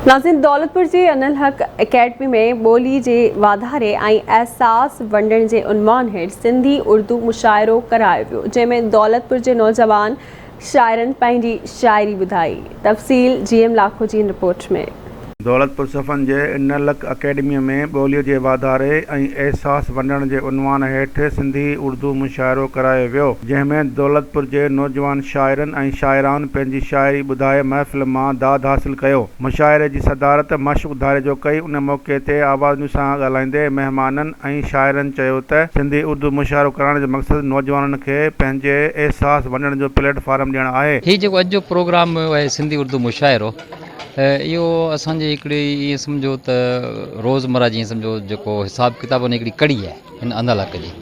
ناظرين دولتپور جي انالحق اڪيڊمي ۾ ٻولي جي واڌاري ۽ احساس ونڊڻ جي عنوان هيٺ سنڌي اردو مشاعرو ڪرايو ويو جنهن ۾ دولتپور جي نوجوان شاعرن پنهنجي شاعري ٻڌائي تفصيل جي ايم لاکو جي رپورٽ ۾. دولتپور صفن جي انالحق اڪيڊميء ۾ ٻوليء جي واڌاري ۽ احساس ونڊڻ جي عنوان هيٺ سنڌي اردو مشاعرو ڪرايو ويو، جنهن ۾ دولتپور جي نوجوان شاعرن ۽ شاعرائن پنهنجي شاعري ٻڌائي محفل مان داد حاصل ڪيو. مشاعري جي صدارت معشوق ڌاريجو ڪئي. ان موقعي تي آواز نيوز سان ڳالهائيندي مهمانن ۽ شاعرن چيو ته سنڌي اردو مشاعرو ڪرائڻ جو مقصد نوجوانن کي پنهنجي احساس ونڊڻ جو پليٽ فارم ڏيڻ آهي. هي جيڪو اڄ جو پروگرام هيو آهي سنڌي اردو مشاعرو اهو اسان جي هڪڙي ائين سمجهو ته روزمره جي سمجهو جيڪو حساب ڪتاب ان هڪڙي ڪڙي آهي هن انڌ جي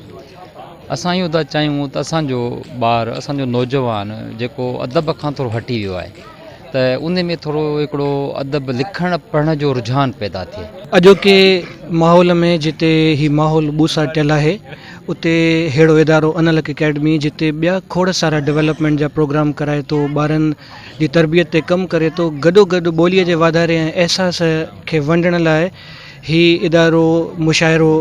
اسان اهو ٿا چاهيون ته اسانجو ٻار اسانجو نوجوان جيڪو ادب کان ٿورو هٽي ويو آهي ته ان ۾ ٿورو هڪڙو ادب لکڻ پڙهڻ جو رجحان پيدا ٿئي. اڄوڪي ماحول ۾ جتي هي ماحول ٻوساٽيل آهي اتي ههڙو ادارو انلڪ اڪيڊمي جتي ٻيا کوڙ سارا ڊولپمينٽ جا پروگرام ڪرائي ٿو ٻارن جي تربيت تي ڪم ڪري ٿو گڏوگڏ ٻوليء جي واڌاري ۽ احساس کي ونڊڻ لاء هي ادارو مشاعرو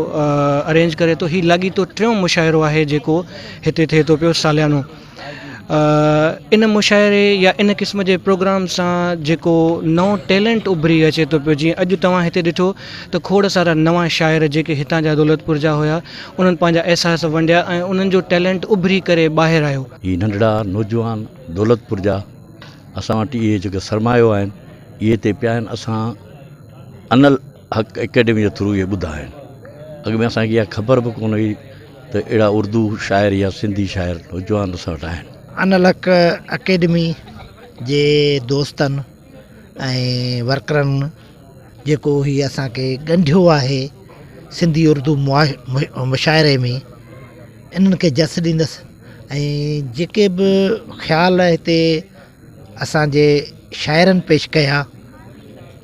ارينج ڪري ٿو هي لاڳيتو ٽيون مشاعرو آهي جيڪو هتي ٿئي ٿو پيو ساليانو ان مشاعري يا ان قسم جي پروگرام سان جيڪو نئون ٽيلنٽ اڀري اچي ٿو پيو جيئن اڄ توهان هتي ڏٺو ته کوڙ سارا نوان شاعر جيڪي هتان جا دولتپور جا هيا انهن پنهنجا احساس ونڊيا ۽ انهن جو ٽيلنٽ اڀري ڪري ٻاهر آيو. هي ننڍڙا نوجوان دولتپور جا اسان وٽ اهي جيڪي سرمايو آهن اهي هتي پيا آهن اسان انالحق اڪيڊمي جي ٿرو اهي ٻڌا آهن اڳ ۾ اسان کي اها خبر به ڪونه هئي ته اهڙا اردو شاعر يا سنڌي شاعر نوجوان اسان وٽ آهن. انالحق اڪيڊمي جي دوستن ۽ ورڪرن جيڪو هي اسان کي ڳنڍيو آهي سنڌي اردو مشاعري ۾ انهن کي جس ڏيندس ۽ جيڪي به خيال هتي اسان جي شاعرن پيش ڪيا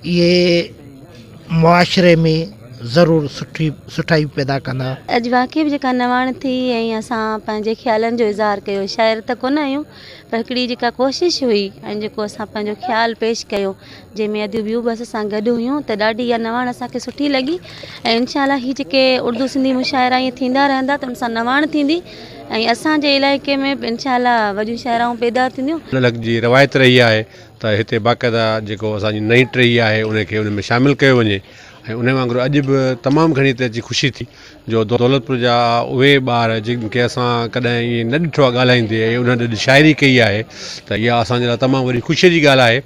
اهي معاشري ۾ ضرور سٺي سٺائي پيدا ڪندا. اڄ واقعي به جيڪا نواڻ ٿي ۽ اسان پنهنجي خيالن جو اظهار ڪيو شاعر ته ڪونه آهيون پر هڪڙي جيڪا ڪوشش هئي ۽ جيڪو اسان پنهنجو خيال پيش ڪيو جنهن ۾ اديون ٻيون به اسان سان گڏ هيون ته ڏاڍي اها نواڻ اسان کي سٺي لڳي ۽ انشاء الله هي جيڪي اردو سنڌي مشاعرا ائين ٿيندا رهندا ته ان سان نواڻ ٿيندي ۽ اسان جي علائقي ۾ به انشاء الله وڏيون شاعرائون پيدا ٿينديون. ان لڳ جي روايت رهي آهي ته هتي باقاعده جيڪو اسان جي نئين ٽهي آهي ان کي ان ۾ شامل ڪيو وڃي ۽ ان وانگر اڄ به تمام گهڻي هتي اچي خوشي ٿي جو دولتپور جا اهي ٻار جن کي اسان ڪڏهن ائين نه ڏٺو آهي ڳالهائيندي ۽ انهن اڄ شاعري ڪئي آهي ته اها اسان جي لاء تمام وڏي خوشي جي ڳالهه آهي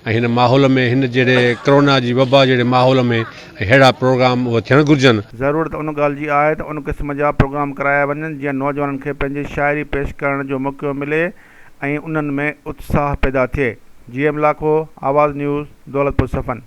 ۽ هن ماحول ۾ هن جهڙي ڪرونا جي وبا جهڙي ماحول ۾ اهڙا پروگرام اهي ٿيڻ گهرجن. ضرورت ان ڳالهه جي آهي ته ان قسم جا پروگرام ڪرايا وڃن جيئن نوجوانن کي پنهنجي شاعري پيش ڪرڻ جو موقعو ملي ۽ انهن ۾ اتساهه پيدا ٿئي. جي ايم لاکو، آواز نيوز، دولتپور صفن.